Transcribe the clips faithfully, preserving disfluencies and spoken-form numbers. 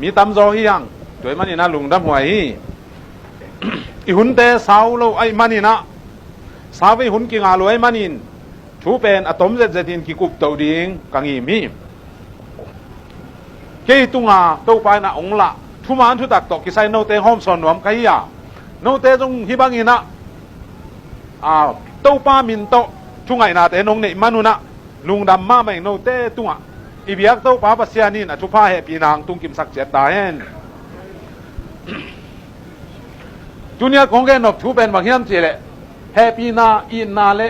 Mi tamzaw hi hang, tua ahih manin ah lungdam huai hi. I hunte sau lo ahih manin ah, sau vei hun kinga lo ahih manin, thu pen a tom zetzetin kikuptoh ding ka ngim hi. Kei tunga Topa in ah hong lah thuman thutak tawh kisai note hawmsawn nuam ka hi a, note zong hih bangin ah, a, Topa min tawh thungaihnate nong neih manun ah lungdam mahmah ing. Note tungah i biak Topa Pasian in a thupha hehpihna hong tungkimsak ciat ta hen. Tuni-a kong gennop thu pen bang hiam cihleh, hehpihna, itna le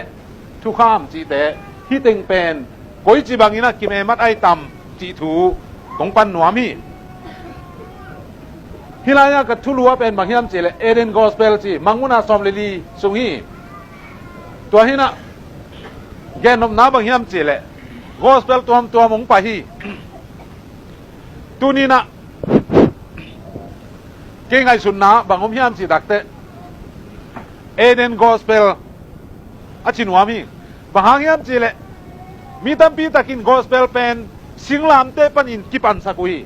thukham cihte, hih teng pen koici bangin ah kimemat ai tam cih thu kong pan nuam hi. Hih lai-ah ka thulu ah pen bang hiam cihleh, Eden Gospel ci, Mangmuhna sawm le li sung hi. Tua hi-in ah gennopna bang hiam cihleh, Gospel tuamtuam hong pai hi. Tuni-in ah kei ngaihsutna bang om hiam cih takteh, Eden Gospel a ci nuam hi. Bang hang hiam cihleh, mi tampi takin Gospel pen singlamteh panin kipansak uh hi.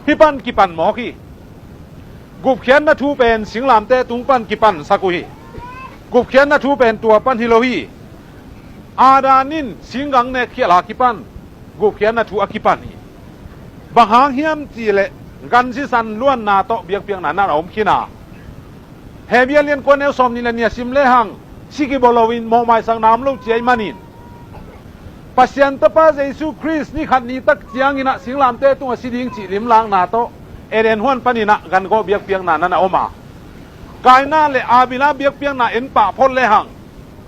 Hih pan kipan mawk hi. Gupkhiatna thu pen singlamteh tung pan kipansak uh hi. Gupkhiatna thu pen tua pan hi lo hi. Adam in singgang nek khialh a kipan gupkhiatna thu a kipan hi. Bang hang hiam cihleh, gan sisan luanna tawh biakpiakna na a om khin a. Hebru a lian kua, neu sawmnih le nih a sim lehang, si kibawl loin mawhmaisakna om lo ci ahih manin, Pasian Tapa Jesu Khrist ni khat ni tak ciangin ah singlamteh tungah si ding cih limlakna tawh Eden huan panin ah gangawh biakpiakna na a om a. Kaina le Abela biakpiakna en pah phot lehang,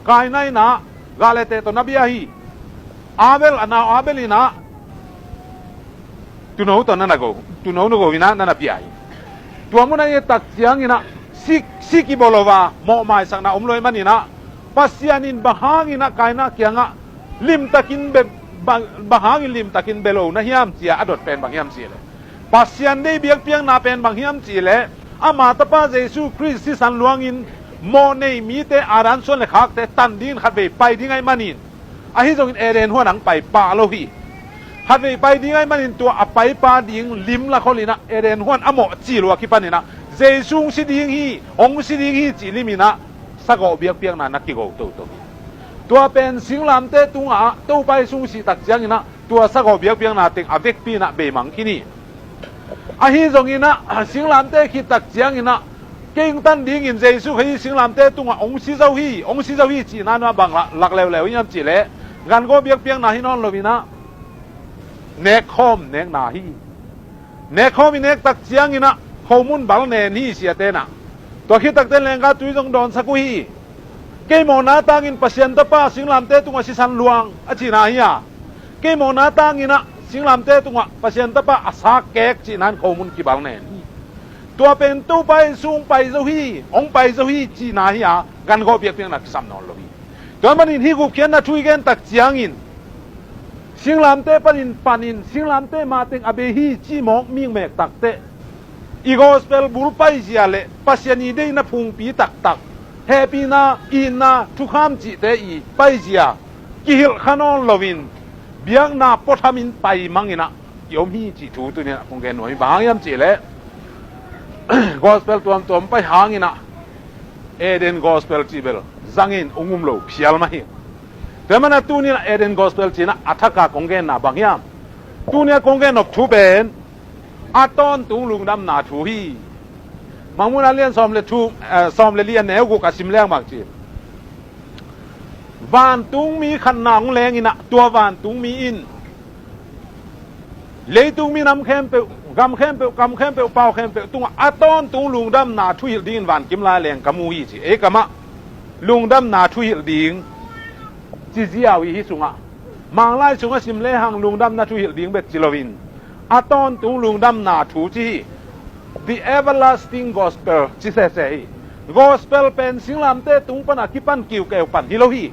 Kaina in ah gah le teh tawh na bia hi. Abel, a nau Abel in ah tuuno tawh na na go, tuuno na go in ah na na bia hi. Tua mun ah i et tak ciangin ah si, si kibawl lo a, mawhmaisakna om lo ahih manin ah, Pasian in bang hangin ah Kaina kiangah limtakin bia, bang, bang hangin limtakin bia lo na hiam ci-a a dot pen bang hiam cihleh, Pasian deih biakpiakna pen bang hiam cihleh, ama Tapa Jesu Khrist sisan luangin mawh nei mite, Adam suan le khakte tan dingin khatvei pai ding ahih manin, ahi zongin Eden huan ah hong pai pah lo hi. Khatvei pai ding ahih manin tua a paipa ding lim lakhol in ah Eden huan a mawh cil uh a kipan in ah, Jesu hong si ding hi, hong si ding hi cih lim in ah sagawh biakpiakna na kigo toto hi. Tua pen singlamteh tungah Topa Jesu hong sih tak ciangin ah tua sagawh biakpiakna teng a vekpi in ah beimang khin hi. Ahi zongin ah singlamteh khit tak ciangin ah, kei hong tan dingin Jesu Khrist singlamteh tungah hong si zo hi, hong si zo hi cihna nuam bang lak leuleu hiam cihleh, gangawh biakpiakna hi nawn lo in ah, nekkhawm nekna hi. Nekkhawm i nek tak ciangin ah khomun bal nen hi, siate in ah. Tua khit takteh lenggah tui zong dawnsak uh hi. Kei mawhna tangin Pasian Tapa singlamteh tungah sisan luang a cihna hi a, kei mawhna tangin ah singlamteh tungah Pasian Tapa a sak kek cihna in khomun kibal nen hi. Tua pen Topa Jesu hong pai zo hi, hong pai zo hi cihna hi a, gangawh biakpiakna kisam nawn lo hi. Tua ahih manin hih gupkhiatna thu i gen tak ciangin, singlamteh panin panin singlamteh mateng a bei hi cih mawk mikmek takteh, i gospel bul paizia le Pasian i deihna phungpi taktak, hehpihna, itna, thukham cihte i paizia kihilh kha nawn loin, biakna puathamin pai mang in ah i om hi cih thu tuni-in ah kong gen nuam hi. Bang hang hiam cihleh, gospel tuamtuam pai hangin ah Eden gospel cih bel zangin ung um lo phial mah hi. Tua ahih manin ah tuni-in ah Eden gospel ci-in ah a thak a kong genna bang hiam? Tuni-in ah kong gennop thu pen a tawntung lungdamna thu hi. Mangmuhna lian sawm le thu, eh, sawm le li a neu guk a sim leng bang ci, vantungmi khatna hong leng in ah, tua vantungmi in leitungmi nam khempeuh, gam khempeuh, kam khempeuh, pau khempeuh tungah a tawntung lungdamna thuhilh dingin vankim lai leng ka mu hi ci. Ei kamah lungdamna thuhilh ding ci ziau hi. Hih sungah, Manglai sungah sim lehang lungdamna thuhilh ding bek ci loin, a tawntung lungdamna thu ci hi. The everlasting gospel ci sese hi. Gospel pen singlamteh tung pan a kipan kiukeu pan hi lo hi.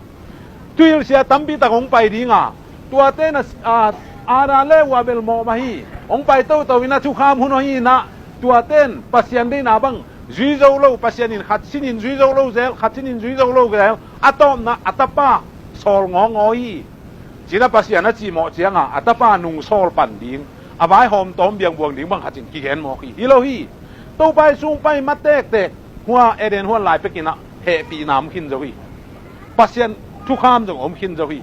Thuhilhsia tampi tak hong pai ding a, tuate in ah, a, Adam le Eva bel mawh mah hi. Hong pai toto in ah thukham hun ahi in ah, tuate in Pasian deihna bang zui zo lo, Pasian in khat sinin zui zo lo zel, khat sinin zui zo lo zel, a tawpna a tapa sawl ngawngaw hi. Ci-in ah Pasian a cihmawh ciangah a tapa nungsawl pan ding, a vaihawm tawm biangbuang ding bang khat in kigen mawk hi. Hi lo hi. Topa Jesu hong pai ma tektek, hua Eden huan lai pekin ah hehpihna om khin zo hi. Pasian thukham zong om khin zo hi.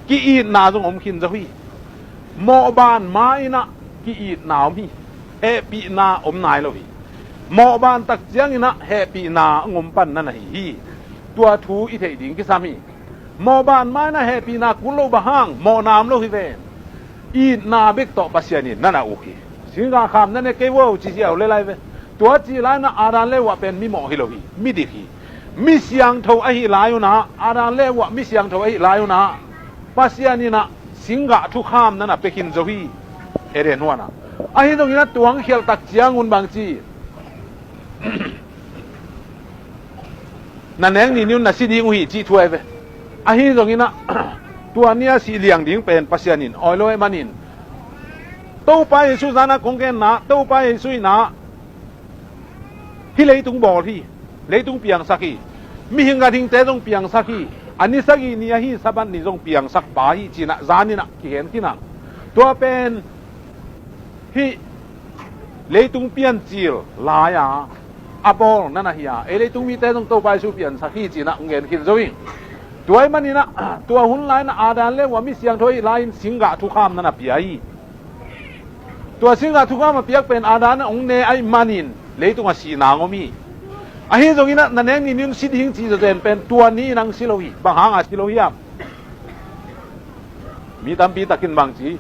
Ki-itna zong om khin zo hi. Mawhban ma-in ah ki-itna om hi. Hehpihna om nai lo hi. Mawhban tak ciangin ah hehpihna hong om pan na na hi hi. Tua thu i theih ding kisam hi. Mawhban ma-in ah hehpihna kul lo, bang hang? Mawhna om lo hi ven. Itna bek tawh Pasian in na na uk hi. Singgah kham na ne kei vo, ci ziau le lai ve. Tua cih lai-in ah Adam le Eva pen mimawh hi lo hi, midik hi. Mi siangtho ahih lai un ah, Adam le Eva mi siangtho ahih lai un ah, Pasian in ah singgah thukham na na pia khin zo hi, Eden huan ah. Ahi zongin ah tua hong khialh tak ciangun bang ci? Na neng ni ni-un na si ding uh hi, cih thu ahi ve. Ahi zongin ah tua ni a sih liang ding pen Pasian in awi lo ahih manin, Topa Jesu zan-a kong genna, Topa Jesu in ah hih leitung bawl hi, leitung piangsak hi, mihing ganhingte zong piangsak hi, a ni sagih ni ahi Sabbath ni zong piangsak pa hi, ci-in ah zan-in ah kigen khin a. Tua pen hih leitung piancil lai-a a bawl na na hi a, ei leitung mite zong Topa Jesu piansak hi, ci-in ah hong gen khin zo hi. Tua ahih manin ah tua hun lai-in ah Adam le Eva mi siangtho ahih lai-in singgah thukham na na pia hi. Tua singgah thukham a piak pen Adam in hong ne ahih manin leitungah sihna hong om hi. Ahi zongin ah na neng ni ni-un si ding cih zawzen pen tua ni-in hong si lo hi. Bang hanga si lo hiam? Mi tampi takin bang ci?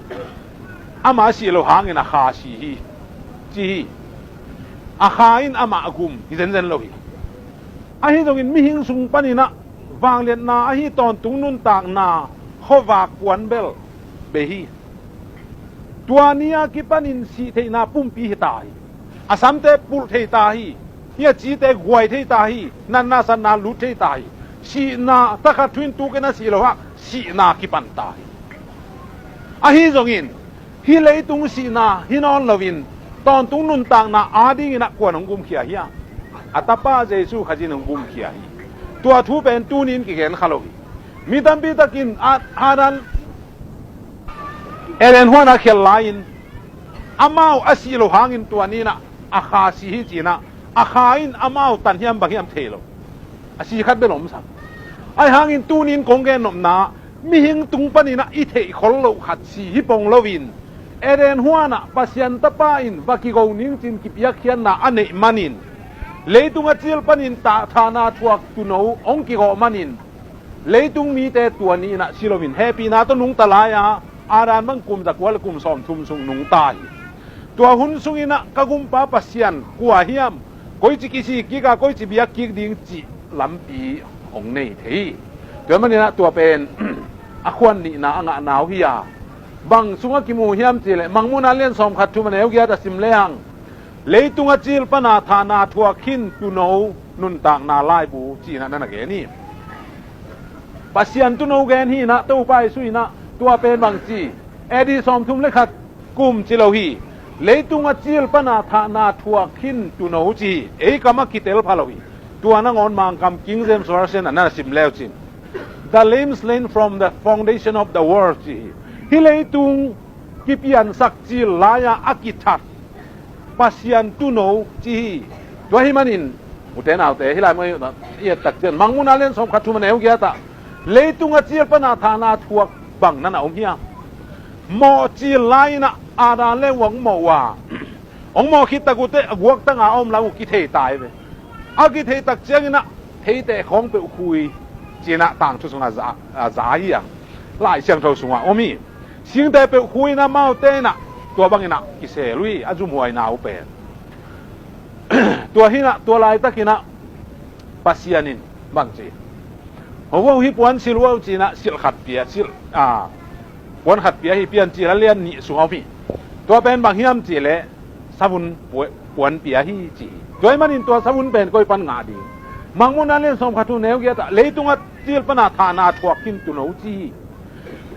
Amah a sih loh hangin a kha si hi, ci hi. A kha in amah a gum hi zenzen lo hi. Ahi zongin mihing sung panin ah vangliatna ahi tawntung nuntakna khuavak puan bel bei hi. Tua ni a kipanin sih theihna pumpi hi ta hi. A samte pulh thei ta hi. Hih a cite guai thei ta hi. Natna satna lut thei ta hi. Sihna, thakhat thu-in tukin a sih loh hang sihna kipan ta hi. Ahi zongin hih leitung sihna hi nawn loin tawntung nuntakna adingin ah kua'n hong gumkhia hiam? A Tapa Jesu Khazih in hong gumkhia hi. Tua thu pen tuni-in kigen kha lo hi. Mi tampi takin a, Adam Eden huan a khial lai-in amau a sih loh hangin tua ni-in ah a kha si hi, ci-in ah a kha in amau tan hiam bang hiam thei lo. A si khat bel om sak. Ahi hangin tuni-in kong gennopna, mihing tung panin ah i theih khol loh khat si hi pong loin, Eden huan ah Pasian Tapa in va kigo ning ci-in kipiakkhiatna a neih manin, leitung a cil panin ta, thahna thuak tuuno hong kigawh manin, leitung mite tua ni-in ah si loin hehpihna tawh nungta lai-a, Adam bang kum zakua le kum sawmthum sung nungta hi. Tua hun sungin ah ka gumpa Pasian kua hiam, koici kisik kik a, koici biak kik ding cih lampi hong nei thei hi. Tua manin ah tua pen a khuan nihna a ngahna uh hi a, bang sungah kimu hiam cih leh Mangmuhna lian sawmkhat, thum a neu giat ah sim lehang, leitung a cil pana thahna thuak khin tuuno nuntakna laibu ci-in ah na na gen hi. Pasian tuuno gen hi-in ah, Topa Jesu in ah tua pen bang ci? A D sawmthum le khat kum ci lo hi. Leitung a cil pana thahna thuak khin tuuno ci hi. Ei kam ah kitel pha lo hi. Tua nangawn Mangkam King James Version ah na na sim le uh cin, "The Lamb slain from the foundation of the world," ci hi. Hih leitung kipiansak cil lai-a a kithat Pasian tuuno ci hi. Tua ahih manin, ute naute, hih lai mah i et tak ciang, Mangmuhna lian sawmkhat, thum a neu giat ah, leitung a cil pana thahna thuak bang na na om hiam? Mawh cil lai-in ah Adam le Eva hong mawh uh a, hong mawh khit tak uh teh a guaktang a a om lai uh kithei ta hi ve. A kithei tak ciangin ah theite khawng peuh khui, ci-in ah tangthu sungah za, a za hi hang. Lai Siangtho sungah om hi. Singte peuh khui-in ah amaute in ah tua bangin ah kisel uh hi, a zumhuaina uh pen. Tua hi-in ah, tua laitakin ah Pasian in bang ci? "Ho vo, hih puan silh vo," ci-in ah silh khat pia, silh, a, puan khat pia hi, Piancil a lian nih sungah om hi. Tua pen bang hiam cih leh savun pua-, puan pia hi, ci hi. Tua ahih manin tua savun pen koi pan ngah ding? Mangmuhna lian sawmkhat, thum a neu giat ah, "Leitung a cil pana thahna thuak khin tuuno," ci hi.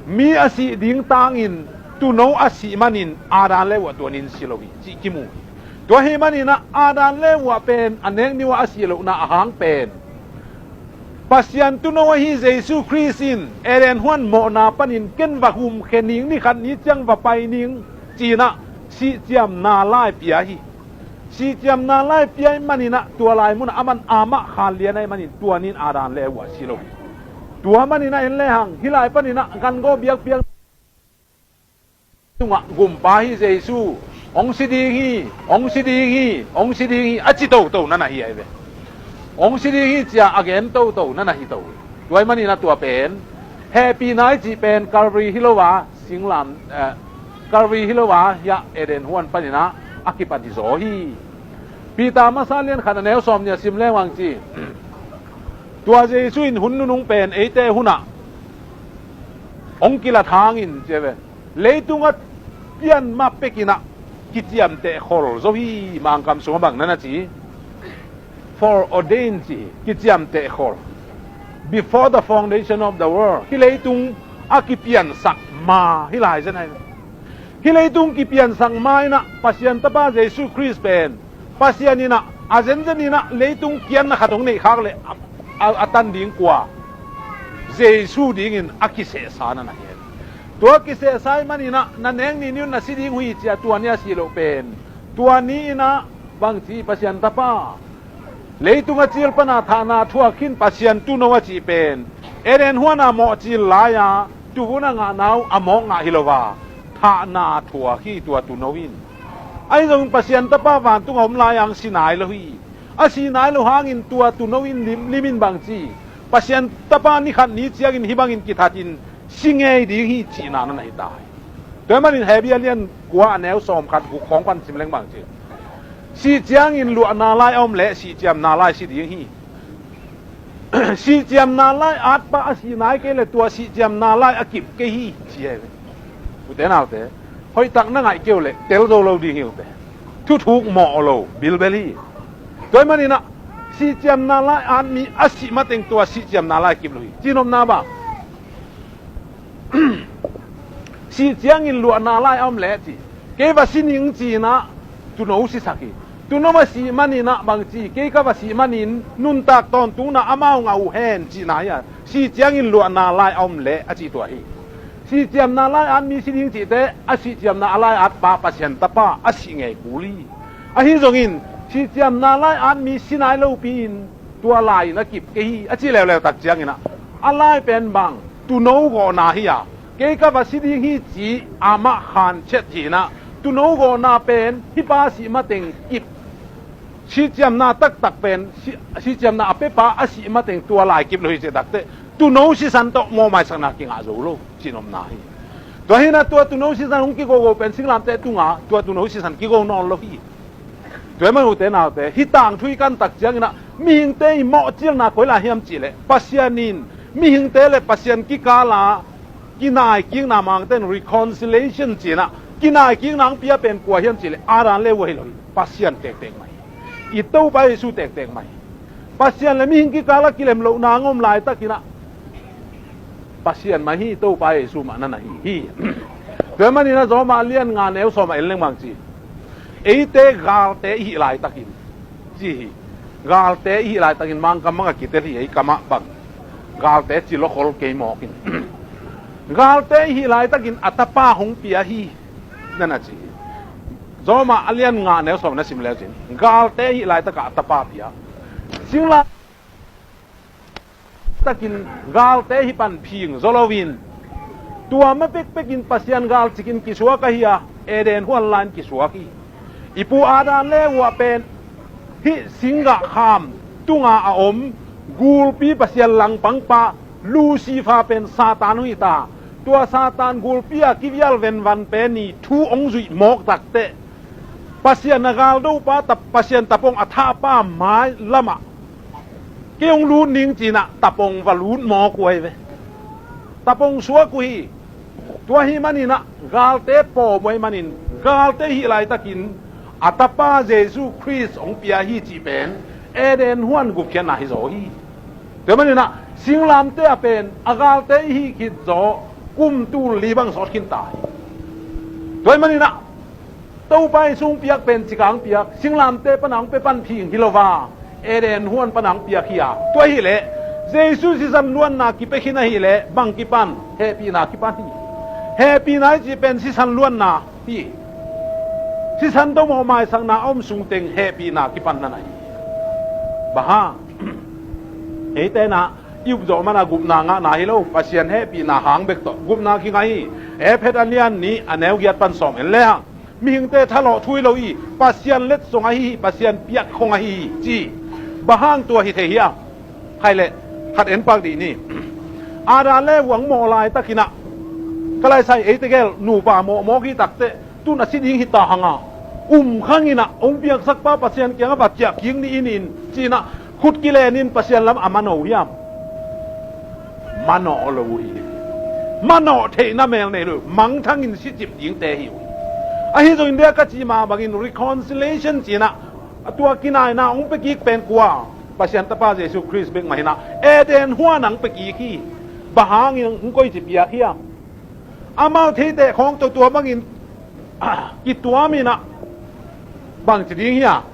Mi a sih ding tangin tuuno a sih manin Adam le Eva tua ni-in si lo hi, cih kimu hi. Tua ahih manin ah Adam le Eva pen a nek ni-a a sih lohna a hang pen Pasian tuuno ahi Jesu Khrist in Eden huan mawhna panin ken va humkhia ning, ni khat ni ciang va pai ning ci-in ah sihciamna lai pia hi. Sihciamna lai pia ahih manin ah tua lai munah aman amah khan lian ahih manin tua ni-in Adam le Eva si lo hi. Tua manin ah en lehang hih lai panin ah gan gaw biakpiak tungah gumpa hi Jesu, hong si ding hi, hong si ding hi, hong si ding hi, a ci toto na na hi ahi ve. Hong si ding hi ci-a a gen toto na na hi to hi. Tua ahih manin ah tua pen hehpihna i cih pen Calvary hi lo a, singlam, eh, Calvary hi lo a, hiah Eden huan panin ah a kipan hi zaw hi. Peter masa lian khat a neu sawm nih a sim leng bang ci, tua Jesu in hun nunung pen eite hunah hong kilat hangin ci ve. Leitung a pian ma pekin ah kiciamteh khol zo hi, Mangkam sungah bang na na ci. Foreordained ci hi, kiciamteh khol. Before the foundation of the world. Hih leitung a kipiansak ma hi lai zen ahi. Hih leitung kipiansak ma-in ah Pasian Tapa Jesu Khrist pen Pasian in ah a zenzen in ah leitung kianna khat hong neih khak leh a, a, a tan ding kua? Jesu dingin a kisehsa na na hi. Tua kisehsa ahih manin ah na nek ni ni-un na si ding uh hi ci-a tua ni a sih loh pen, tua ni-in ah bangci Pasian Tapa leitung a cil pana thahna thuak khin Pasian tuuno a cih pen Eden huana mawh cil lai-a tuvun a ngahna uh a mawk ngah hi lo a, thahna thuak hi tua tuuno in. Ahi zongin Pasian Tapa vantung a om lai-a hong si nai lo hi. A si nai lo hangin tua tuuno in lim, lim in bangci, Pasian Tapa ni khat ni ciangin hih bangin kithatin si ngei ding hi cihna na na hi ta hi. Tua ahih manin Hebru a lian kua a neu sawm khat guk khawng pan sim leng bangci, sih ciangin luahna lai a om leh sihciamna lai si ding hi. Sihciamna lai atpa a si nai kei leh tua sihciamna lai a kip kei hi ci hi ve. Ute naute, hoihtak na ngaih kei uh leh tel zo lo ding hi ute. Thuthuk mawh lo bilbel hi. Tua ahih manin ah sihciamna lai at mi a sih mateng tua sihciamna lai kip lo hi. Cinopna bang, sih ciangin luahna lai a om leh ci, kei va si ning ci-in ah tuuno sisak hi. Tuuno a sih manin ah bangci, kei ka va sih manin nuntak tawntungna amau ngah uh hen cihna hi a, sih ciangin luahna lai a om leh a cih tua hi. Sihciamna lai at mi si ding cihte a sihciamna a lai atpa Pasian Tapa a sih ngei kul hi. Ahi zongin sihciamna lai at mi si nai lopi-in tua lai in a kip kei hi a cih leuleu tak ciangin ah a lai pen bang, tuuno gawhna hi a, kei ka va si ding hi ci-a amah khan ciat hi-in ah tuuno gawhna pen hih pa sih mateng kip. Sihciamna taktak pen si, sihciamna a pepa a sih mateng tua lai kip lo hi cih takteh tuuno sisan tawh mawhmaisakna kingah zo lo cinopna hi. Tua hi-in ah tua tuuno sisan hong kigogo pen singlamteh tunga tua tuuno sisan kigo nawn lo hi. Tua ahih manin ute naute, hih tangthu i kan tak ciangin ah mihingte i mawhcilna koi lai hiam cih leh Pasian in mihingte le Pasian kikal a kinaikikna, Mangkam in reconciliation ci-in ah kinaikikna hong pia pen kua hiam cih leh Adam le Eva hi lo hi. Pasian tektek mah hi. I Topa Jesu tektek mah hi. Pasian le mihing kikal a kilem lohna hong om laitakin ah Pasian mah hi, Topa Jesu mah na na hi hi. Tua ahih manin ah Roma lian nga neu sawm ah en leng bangci, eite galte i hih laitakin ci hi. Galte i hih laitakin, Mangkam bang a kitel hi, ei kam ah bang, galte ci lo khol kei mawk in. Galte i hih laitakin a tapa hong pia hi, na na ci hi. Roma a lian nga neu sawm na sim leu cin, galte i hih laitakah a tapa pia. Singla takin galte hih pan phing zaw loin, tua ma pekpekin Pasian galcikin kisuak ahi a, Eden huan lai-in kisuak hi. I pu Adam le Eva pen hih singgah kham tunga a om gulpi, Pasian langpangpa Lucifer pen Satan uh hi ta. Tua Satan gulpi a kivial venvan pen i thu hong zuih mawk takteh Pasian a galdopa, ta, Pasian tapong a thahpa mai lamah kei hong lut ning ci-in ah tapong va lut mawk uh ahi ve. Tapong suak uh hi. Tua ahih manin ah galte pawm uh ahih manin, galte i hih laitakin a tapa Jesu Khrist hong pia hi cih pen Eden huan gupkhiatna hi zaw hi. Tua ahih manin ah singlamteh ah pen a galte i hih khit zaw kum tul li bang sawt khin ta hi. Tua ahih manin ah Topa Jesu hong piak pen cik a hong piak, singlamteh pan a hong pia pan phing hi lo a, Eden huan pan a hong piak hi a, tua ahih leh Jesu sisan luanna kipia khin ahih leh bang kipan? Hehpihna kipan hi. Hehpihna i cih pen sisan luanna hi. Sisan tawh mawh maisakna a om sungteng hehpihna kipan na na hi. Bang hang? Eite na i upzawh mana gupna ngahna hi lo, Pasian hehpihna hang bek tawh gupna kingah hi. Efesa a lian nih a neu giat pan sawm en lehang, mihingte thalawh thu hi lo hi, Pasian letsong ahi hi, Pasian piakkhong ahi hi ci. Bang hang tua hi thei hiam? Khai leh khat en pak dih ni. Adam le Eva hong mawh laitakin ah, ka laisai ei tegel nupa mawhmawh hi takteh, tun a si ding hi ta hang a, um khangin ah hong piaksakpa Pasian kiangah va ciah kik ni in in ci-in ah, khut kilenin Pasian lam a manawh uh hiam? Manawh lo uh hi. Manawh theihna mel nei lo uh, mangthangin sicip dingte hi uh hi. Ahi zongin, dia ka cih mah bangin reconciliation ci-in ah, a tua kinaina hong pia kik pen kua? Pasian Tapa Jesu Khrist bek mah hi-in ah, Eden huan ah hong pia kik hi. Bang hangin hong koici piak hiam? Amau theiteh khawng tawh tua bangin kituamin ah, bangci ding hiam?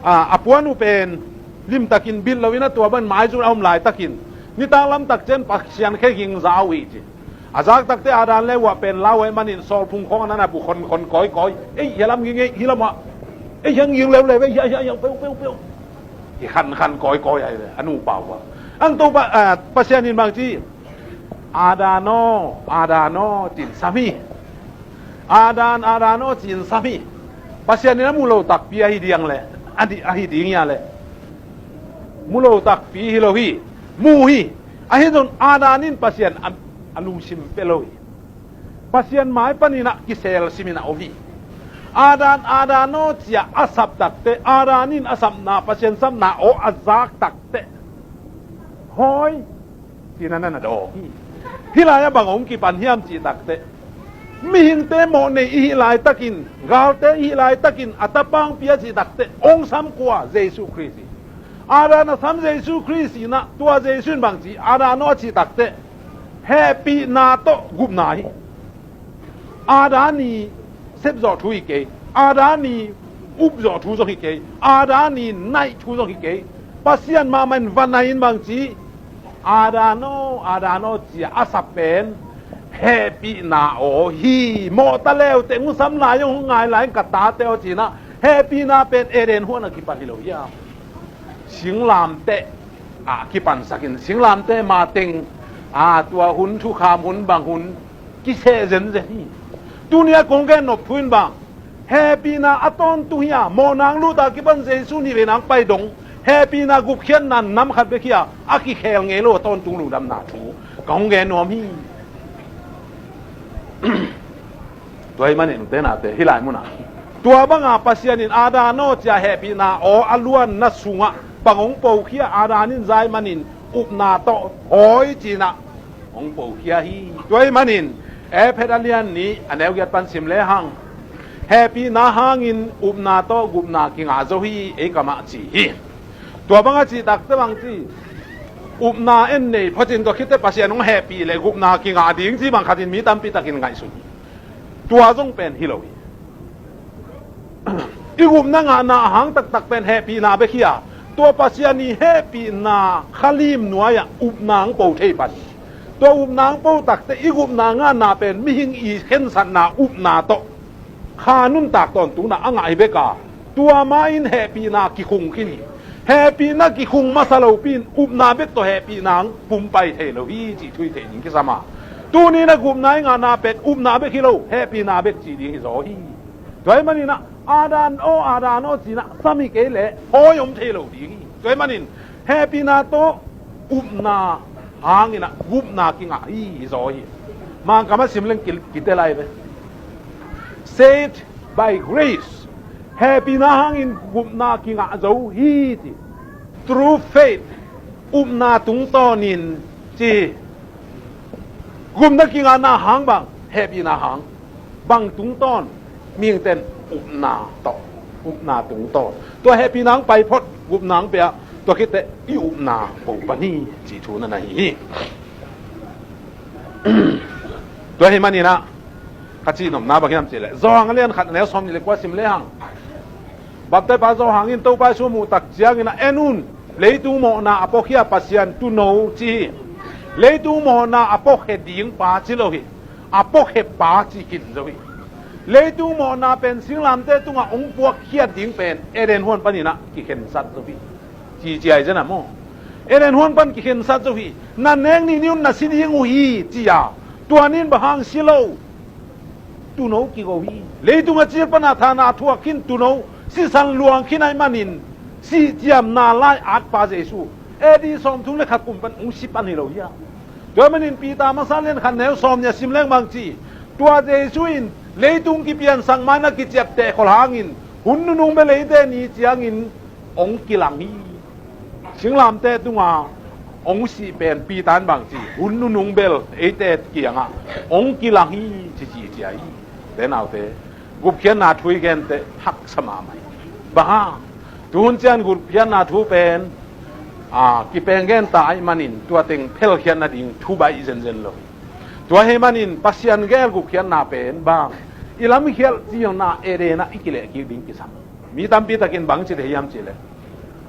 A, a puan uh pen limtakin bilh loin ah tua bangin maizun a om laitakin, nitak lamtak ciang Pasian khe ging za uh hi ci. A zak takteh Adam le Eva pen lau ahih manin sawlphung khawng a na na pu khonkhon kawikawi. Ei, hia lam ging ei, hih lamah. Ei, hia ging leuleu ei, hia, hia, hia, peu, peu, peu. Hi khankhan kawikawi ahi ve, a nupa uh ah. Ang Topa, a, Pasian in bangci, Adam aw, Adam aw ci-in sam hi. Adam, Adam aw ci-in sam hi. Pasian in a mu lo takpi ahi ding leh, a di, ahi ding hia leh, mu lo takpi hi lo hi. Mu hi. Ahi zongin Adam in Pasian a, a lungsim pia lo hi. Pasian mai panin ah kisel simin a om hi. Adam, Adam aw ci-a a sap takteh, Adam in a sapna, Pasian sapna aw a zak takteh, hawi, ci-in ah na na dawng hi. Hih lai-ah bang hong kipan hiam cih takteh, mihingte mawhnei i hih laitakin, galte i hih laitakin, a tapa hong pia cih takteh, hong sam kua? Jesu Khrist hi. Adam a sam Jesu Khrist hi-in ah, tua Jesu in bangci, Adam aw a cih takteh, hehpihna tawh gupna hi. Adam i sepzawh thu hi kei, Adam i upzawh thu zong hi kei, Adam i naih thu zong hi kei. Pasian mahmah in va naih in bangci, Adam aw, Adam aw ci-a a sap pen hehpihna aw hi. Mawh ta leuteh, hong sam lai, hong ngai lai, ka tate aw ci-in ah, hehpihna pen Eden huan ah kipan hi lo hiam? Singlamteh ah kipansakin, singlamteh mateng, a, tua hun, thukham hun, bang hun, kiseh zenzen hi. Tuni-a kong gen nop thu in bang, hehpihna a tawntung hi-a, mawhna hong lut a kipan Jesu in hih vei-in hong pai dong, hehpihna gupkhiatna nam khat bek hi-a, a kikhel ngei lo a tawntung lungdamna thu ka hong gen nuam hi. Tua ahih manin ute naute, hih lai munah, tua banga Pasian in Adam aw ci-a hehpihna aw a luanna sungah bang hong pokhia? Adam in zai manin upna tawh hawi ci-in ah hong pokhia hi. Tua ahih manin Efesa a lian nih a neu giat pan sim lehang, hehpihna hangin upna tawh gupna kingah zo hi, ei kamah ci hi. Tua banga cih takteh bangci, upna en nei phot in, tua khitteh Pasian hong hehpih leh gupna kingah ding ci bang khatin mi tampi takin ngaihsun hi. Tua zong pen hi lo hi. I gupna ngahna a hang taktak pen hehpihna bek hi-a, tua Pasian i hehpihna khalim nuai-ah upna hong po thei pan hi. Tua upna hong po takteh i gupna ngahna pen mihing i khensatna upna tawh kha nuntak tawntungna a ngah hi bek a, tua ma-in hehpihna kikhung khin hi. Hehpihna kikhung masa lopi-in upna bek tawh hehpihna hong pumpai thei lo hi cih thu i theih ding kisam a, tuni-in a gupna i ngahna pen upna bek hi lo, hehpihna bek cih ding hi zaw hi. Tua ahih manin ah, Adam aw, Adam aw ci-in ah sam hi kei leh hawi om thei lo ding hi. Tua ahih manin hehpihna tawh upna hangin ah gupna kingah hi, hi zaw hi. Mangkam a sim leng ki, kite lai ve. Saved by grace. Hehpihna hangin gupna kingah zo hi ci. Through faith. Upna tungtawnin ci. Gupna kingahna hang bang? Hehpihna hang. Bang tungtawn? Mihingte'n upna tawh, upna tungtawn. Tua hehpihna hong pai phot, gupna hong pia, tua khitteh i upna po pan hi cih thu na na hi hi. Tua ahih manin ah, ka cih nopna bang hiam cih leh, Johan a lian khat a neu sawmnih le kua sim lehang, baptizpa Johan in Topa Jesu a muh tak ciangin ah, en un, Leitung mawhna a puakhia Pasian tuuno ci hi. Leitung mawhna a puakhia ding pa ci lo hi. A puakhia pa ci khin zo hi. Leitung mawhna pen singlamteh tungah hong puakhia ding pen Eden huan panin ah kikhensat zo hi. Ci ciai zen a maw? Eden huan pan kikhensat zo hi. Na nek ni ni un na si ding uh hi ci a. Tua ni in bang hang si lo? Tuuno kigo hi. Leitung a cil pan a thana a thuak khin tuuno, sisan luang khin ahih manin sih ciamna lai at pa Jesu A D sawmthum le khat kum pan hong si pan hi lo hi a. Tua ahih manin Peter masa lian khat neu sawm nih a sim leng bang ci? Tua Jesu in leitung kipiansak ma-in a kiciapteh khol hangin hun nunung bel eite ni ciangin hong kilang hi. Singlamteh tunga hong sih pen Peter in bang ci? Hun nunung bel eite kiangah hong kilang hi, ci ci ciai hi. Te naute, gupkhiatna thu i gente haksa mahmah hi. Bang hang? Tuhun ciang gupkhiatna thu pen a kipeng gen ta ahih manin tua teng phelkhiat nading thu baih zenzen lo hi. Tua ahih manin Pasian gel gupkhiatna pen bang? I lamkhialh cilna Eden ah i kilehkik ding kisam. Mi tampi takin bang ci thei hiam cih leh,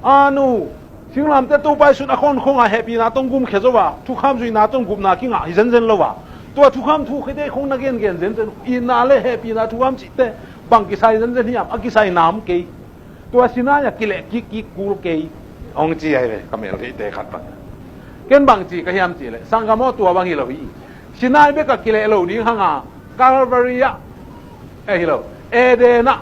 a nu, singlamteh Topa i sut a khonkhong a hehpihna tawh gumkhia zo a, thukham zuihna tawh gupna kingah hi zenzen lo a, tua thukham thu khite khong na gengen zenzen uh. Itna le hehpihna thukham cihte bang kisai zenzen hiam? A kisai nam kei. Tua Sinai a kilehkik kik kul kei, hong ci ahi ve, ka mel theihte khat bang. Ken bang ci ka hiam cih leh, sanggam aw, tua bang hi lo hi. Sinai bek a kileh lo ding hang a, Calvary ah, eh, hi lo, Eden ah,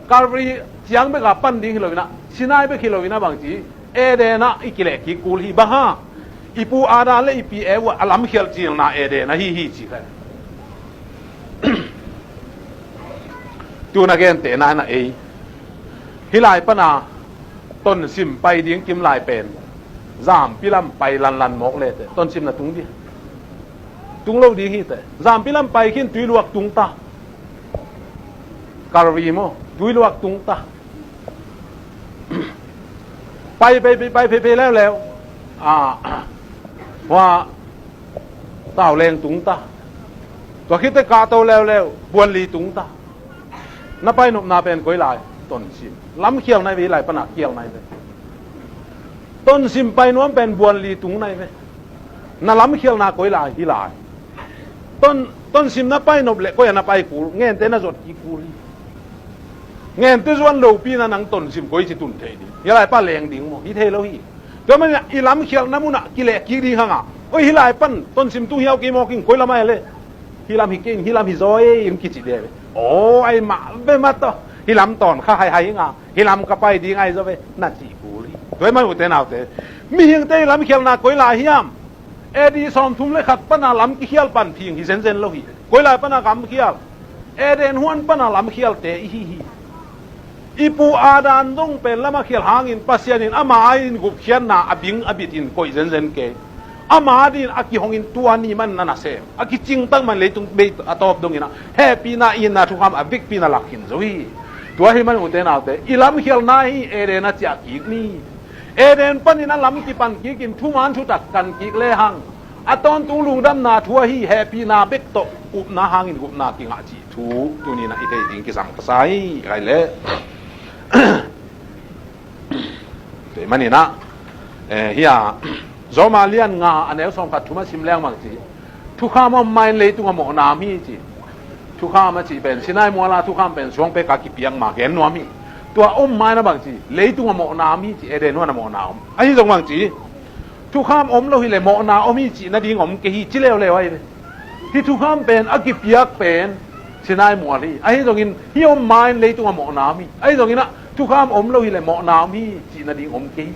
Calvary ciang bek a pan ding hi lo in ah, Sinai bek hi lo in ah bang ci? Eden ah i kilehkik kul hi. Bang hang? I pu Adam le i pi Eva a lamkhialh cilna Eden ahi hi ci kha. Tu na gentehna in ah ei, hih lai pan a tonsim pai ding kim lai pen zampi lam pai lanlan mawk le teh tonsim na tung ding? Tung lo ding hi teh. Zampi lam pai khin tuiluak tung ta. Calvary maw, tuiluak tung ta. Pai, pai, pai, pai, pai, pai leuleu. A, hua, tauleng tung ta. Tua khit teh kahto leuleu, buanli tung ta. Na pai nopna pen koi lai? Tonsim. Lamkhial nai ve, hih lai pan a khial nai ve. Tonsim pai nuam pen buanli tung nai ve. Na lamkhialna koi lai? Hih lai. Ton, tonsim na pai nop leh koi ah na pai kul? Ngente na zot kik kul hi. Ngente zuan lopi in ah nang tonsim koi ci tun thei ding? Hih lai pan leng ding maw? Hi thei lo hi. Tua manin ah i lamkhialhna mun ah kilehkik ding hang a, oi, hih lai pan tonsim tung hiau kei mawk ing, koi lam ah hi leh? Hih lam hi kei ing, hih lam hi zaw ei, in kici ding ve. Aw, ai mah ve mah tawh, hih lam tawn kha haihai ing a, hih lam ka pai ding ahi zaw ve, na ci kul hi. Tua ahih manin ute naute, mihingte i lamkhialhna koi lai hiam? A D sawmthum le khat pan a lam kikhial pan phing hi zenzen lo hi. Koi lai pan a lamkhial? Eden huan pan a lamkhialte i hi hi. I pu Adam zong pen lam a khial hangin Pasian in ama adingin gupkhiatna a bing a bit in koih zenzen kei. Ama adingin a kihongin tua ni man na nasem, a kicingtak man leitung bei a tawp dongin ah hehpihna, itna thukham a bikpi na lak khin zo hi. Tua ahih manin ute naute, i lamkhialhna hi Eden ah ciah kik ni. Eden panin a lam kipan kikin thuman thutak kan kik lehang, a tawntung lungdamna thu ahi hehpihna bek tawh upna hangin gupna kingah cih thu tuni in ah i thei ding kisam ka sa hi. Ai leh, tua ahih manin ah, eh, hih a, Roma lian nga a neu sawmkhat thum a sim leng bang ci? Thukham om ma-in leitung ah mawhna om hi ci. Thukham a cih pen Sinai mual a thukham pen suangpek a kipiak ma gen nuam hi. Tua om ma-in ah bang ci? Leitung ah mawhna om hi ci, Eden huan ah mawhna om. Ahi zong bang ci? Thukham om lo hi leh mawhna om hi cih nading om kei hi, ci leuleu ahi ve. Hih thukham pen a kipiak pen Sinai mual hi. Ahi zongin hih om ma-in leitung ah mawhna om hi. Ahi zongin ah thukham om lo hi leh mawhna om hi cih nading om kei hi,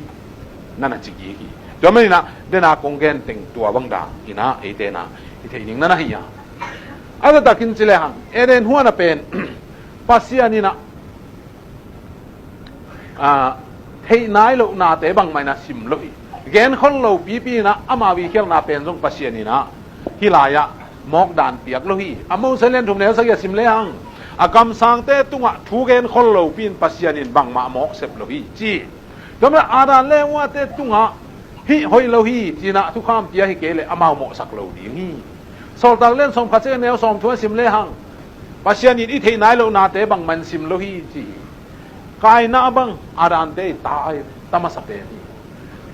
na na ci kik hi. Tua manin ah, den a kong gen teng tua bang dan in ah eite in ah i theih ding na na hi a. A taktakin ci lehang, Eden huan ah pen Pasian in ah, a, theih nai loh nate bangmah in ah sim lo hi. Genkhol lo pipi in ah ama bikhialhna pen zong Pasian in ah hih lai ah mawk dan piak lo hi. A Moses lian thum neu sagih a sim lehang, a kamsangte tungah thu genkhol lopi in Pasian in bangmah mawk sep lo hi ci. Tua manin ah Adam le Evate tungah hih hoih lo hi ci-in ah thukham pia hi kei leh amau mawhsak lo ding hi. Sawltak lian sawmkhat sagih neu sawmthum a sim lehang, Pasian in i theih nai loh nate bangmah in sim lo hi ci hi. Kaina bang Adamte i ta ahi, ta masa pen hi.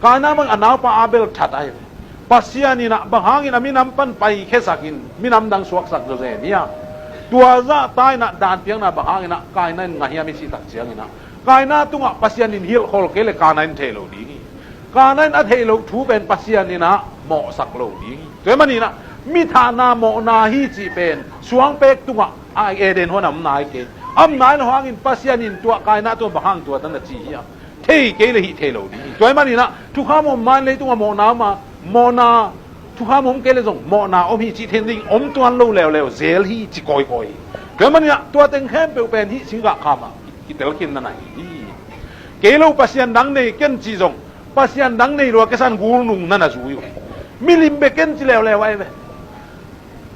Kaina bang a naupa Abel that ahi ve. Pasian in ah bang hangin a minam pan paikhiasakin minam dang suaksak zawzen hi a, tua zahta in ah danpiakna bang hangin ah Kaina in ngah hiam i cih tak ciangin ah, Kaina tungah Pasian in hilhkhol kei le Kaina in thei lo ding hi. Kaina in a theih loh thu pen Pasian in ah mawhsak lo ding hi. Tua ahih manin ah mithahna mawhna hi cih pen suangpek tungah a Eden huan a om nai kei. A om nai lo hangin Pasian in tua Kaina tungah bang hang tuat a na ci hi a, thei kei le hih thei lo ding hi. Tua ahih manin ah thukham om man leitungah mawhna om a, mawhna, thukham om kei le zong mawhna om hi cih theih ding om tuan lo leuleu zel hi ci kawikawi hi. Tua ahih manin ah tua teng khempeuh pen hih singgah kham ah kitel khin na na hi hi. Kei lo Pasian dang nei ken ci zong, Pasian dang nei lua kei san gulnung na na zui uh hi. Milim bek ken ci leuleu ahi ve.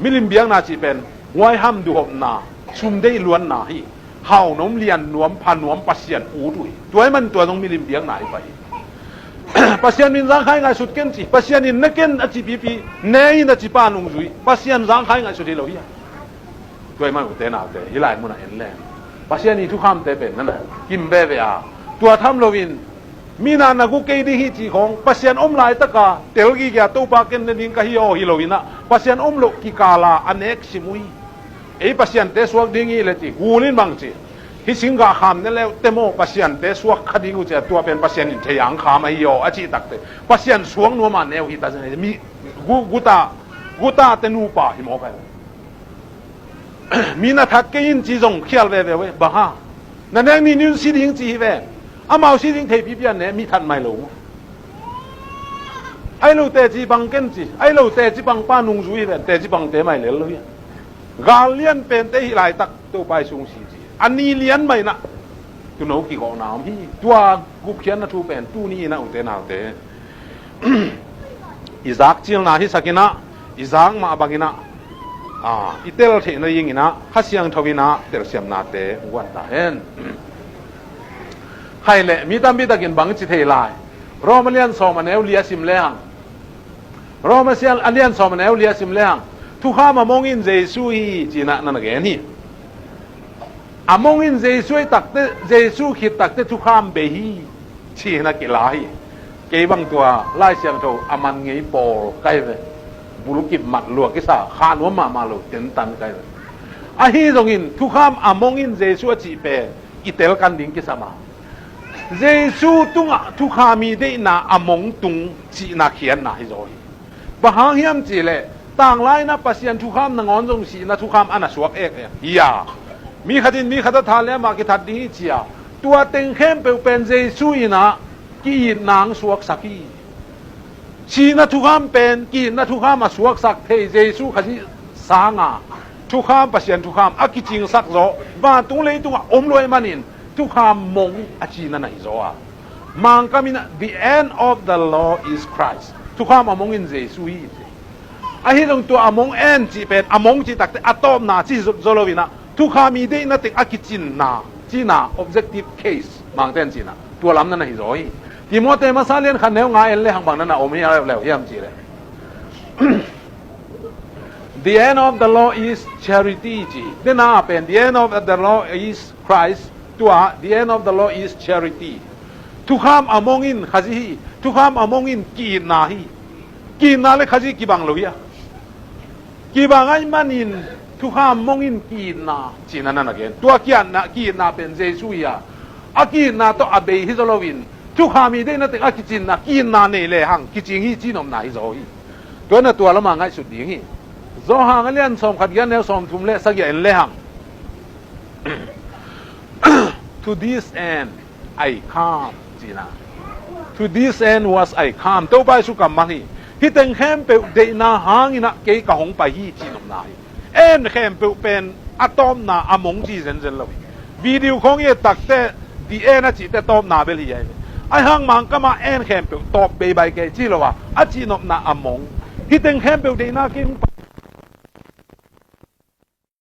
Milim biakna cih pen huaiham duhopna, sum deih luanna hi. Hau nuam, lian nuam, pha nuam Pasian ut uh hi. Tua ahih man tua zong milim biakna hi pah hi. Pasian min zangkhai ngaihsut ken ci, Pasian in ne ken a ci pipi, ne in a ci pa nungzui, Pasian zangkhai ngaihsut hi lo hi a. Tua ahih man ute naute, hih lai munah en leng Pasian i thukhamte pen na na kim veve a, tua tham loin mi na na gu kei ding hi cih khawng, Pasian om laitaka tel gige a Topa ken ne ding ka hi aw hi lo in ah, Pasian om loh kikala a nek sim uh hi. Ei Pasiante suak ding hi le ci, gul in bang ci, hih singgah kham ne leu te maw Pasiante suak kha ding uh ci a, tua pen Pasian in thei ang kham ahi aw a cih takte, Pasian suak nuam a ne uh hi ta zen, mi gu, guta, guta te nupa hi mawk ahi. Mi na that kei in ci zong khial veve uh e, bang hang? Na nek ni ni un si ding ci hi ve. Amau si ding thei pipi a ne, mi that mai lo. Ai lo teci pang ken ci, ai lo teci pang pa nungzui hi ve, teci pangte mai lel lo hi. Gal lian pente hih laitak Topa i sung si ci. A ni lian mai na tuuno kigawhna om hi. Tua gupkhiatna thu pen tuni in ah ute naute i zak cilna hisak in ah, i zak mah bang in ah, a, i tel theih nading in ah Kha Siangtho in ah telsiamnate guan ta hen. Hai le, mi tampi takin bang ci thei lai? Rom a lian sawm a neu li a sim le hang, Rom a sial a lian sawm a neu li a sim le hang, thukham a mong in Jesu hi ci in ah na na gen hi. A mong in Jesu hi takte, Jesu khit takte thukham bei hi ci in ah kila hi. Kei bang tua Lai Siangtho a man ngei pawl ka hi ve. Bulkip mat lua kisa, kha nuam mahmah lo, tentan ka hi ve. Ahi zongin thukham a mong in Jesu a cih pen i tel kan ding kisam a, Jesu tungah thukham i deihna a mong tung cihna khiatna hi zaw hi. Bang hang hiam cihleh, tanglai in ah Pasian thukham nangawn zong sihna thukham a na suak ekek hi a, mi khat in mi khat a that le amah kithat ding hi ci a, tua teng khempeuh pen Jesu in ah ki-itna ang suaksak hi. Sihna thukham pen ki-itna thukham a suaksak thei Jesu Khazih sanga thukham, Pasian thukham a kicingsak zaw vantung leitungah om luai manin thukham mong a cihna na hi zaw a. Mangkam in ah, "The end of the law is Christ." Thukham a mong in Jesu hi ci. Ahi zong tua a mong en cih pen, a mong cih takte a tawpna ci zaw lo in ah, thukham i deihna teng a kicinna cihna, objective case, Mangte in cihna, tua lam na na hi zaw hi. Timote masa lian khat neu nga en le hang bang na na om hi a leuleu hiam cihleh, "The end of the law is charity," ci. Dena pen, "The end of the law is Christ." Tua, "The end of the law is charity." Thukham a mong in Khazih hi. Thukham a mong in ki-itna hi. Ki-itna le Khazih kibang lo hi a, kibang ahih manin thukham mong in ki-itna cihna na na gen. Tua ki-itna, ki-itna pen Jesu hi a, a ki-itna tawh a bei hi zaw loin thukham i deihna teng a kicinna, ki-itna nei le hang kicing hi cih nopna hi zaw hi. Tua na tua lamah ngaihsut ding hi. Johan a lian sawmkhat, a neu sawmthum le sagih en le hang, "To this end I come," cihna. "To this end was I come." Topa Jesu kammal hi. Hih teng khempeuh deihna hangin ah kei ka hong pai hi cih nopna hi. En khempeuh pen a tawpna a mong ci zenzen lo hi. Video khawng i et takte, "The end" a cihte tawpna bel hi ahi ve. Ahi hang Mangkam ah en khempeuh tawp beibai kei ci lo a, a cih nopna a mong. Hih teng khempeuh deihna kei hong pai